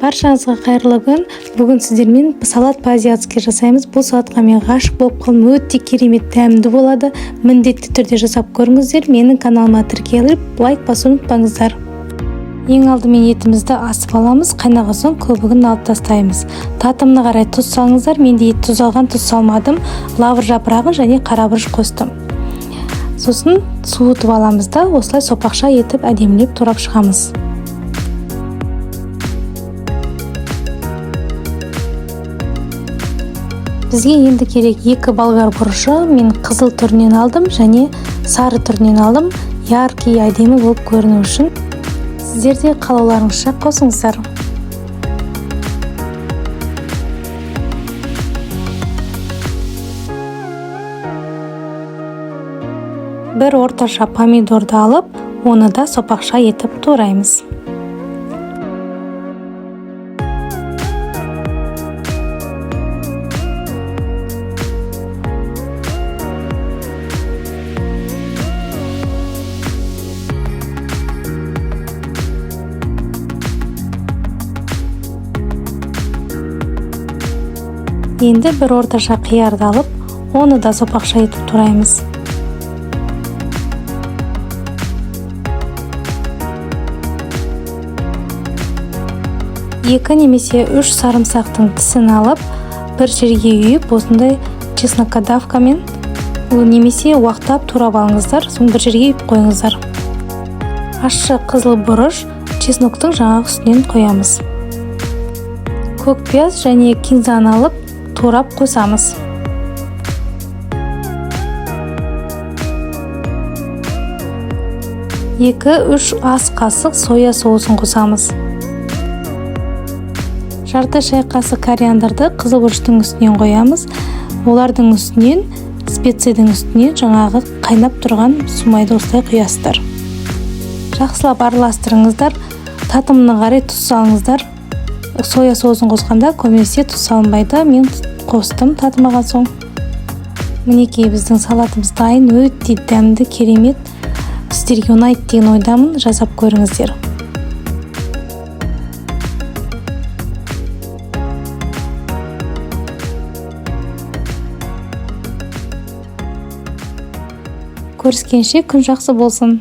Баршаңызға қайырлы күн. Бүгін сіздермен салат по-азиатски жасаймыз. Бұл салатқа мен ғашық болып қалдым. Өте керемет дәмді болады. Міндетті түрде жасап көріңіздер. Менің каналыма тіркеліп, лайк басуды ұмытпаңыздар. Ең алдымен етімізді асып аламыз. Қайнаған соң көбігін алып тастаймыз. Татымына қарай тұз салыңыздар. Мен де ет тұз алған, тұз салмадым. Лавр жапырағын және қара бұрыш қостым. Сосын суытып аламыз да, осылай сопақша етіп әдемілеп турап шығамыз. Бізге енді керек 2 болгар бұрышы. Мен қызыл түрінен алдым және сары түрінен алдым. Яркий, әдемі болып көріну үшін. Сіздер де қалауларыңызша қосыңыздар. Бір орташа помидорды алып, оны да сопақша етіп тураймыз. Енді бір орташа қиярды алып, оны да сопақша етіп тураймыз. 2 немесе 3 сарымсақтың тісін алып, бір жерге үйіп, осындай чеснокодавкамен немесе уақтап турап алыңыздар, соны бір жерге үйіп қойыңыздар. Ащы қызыл бұрыш, чесноктың жаңағы үстінен қоямыз. Көк пияз және кинзаны алып, турап қосамыз. 2-3 ас қасық соя соусын қосамыз. Жарты шай қасық кориандрды қызыл бұрыштың үстінен қоямыз. Олардың үстінен, специяның үстінен жаңағы қайнап тұрған сумайды осылай құясыздар. Жақсылап араластырыңыздар. Татымына қарай тұз салыңыздар. Соя соусын қосқанда көбінесе тұз салынбайды. Мен қостым татымаған соң. Мінекей, біздің салатымыз дайын. Өте дәмді, керемет. Сіздерге ұнайды деген ойдамын. Жасап көріңіздер. Көріскенше күн жақсы болсын.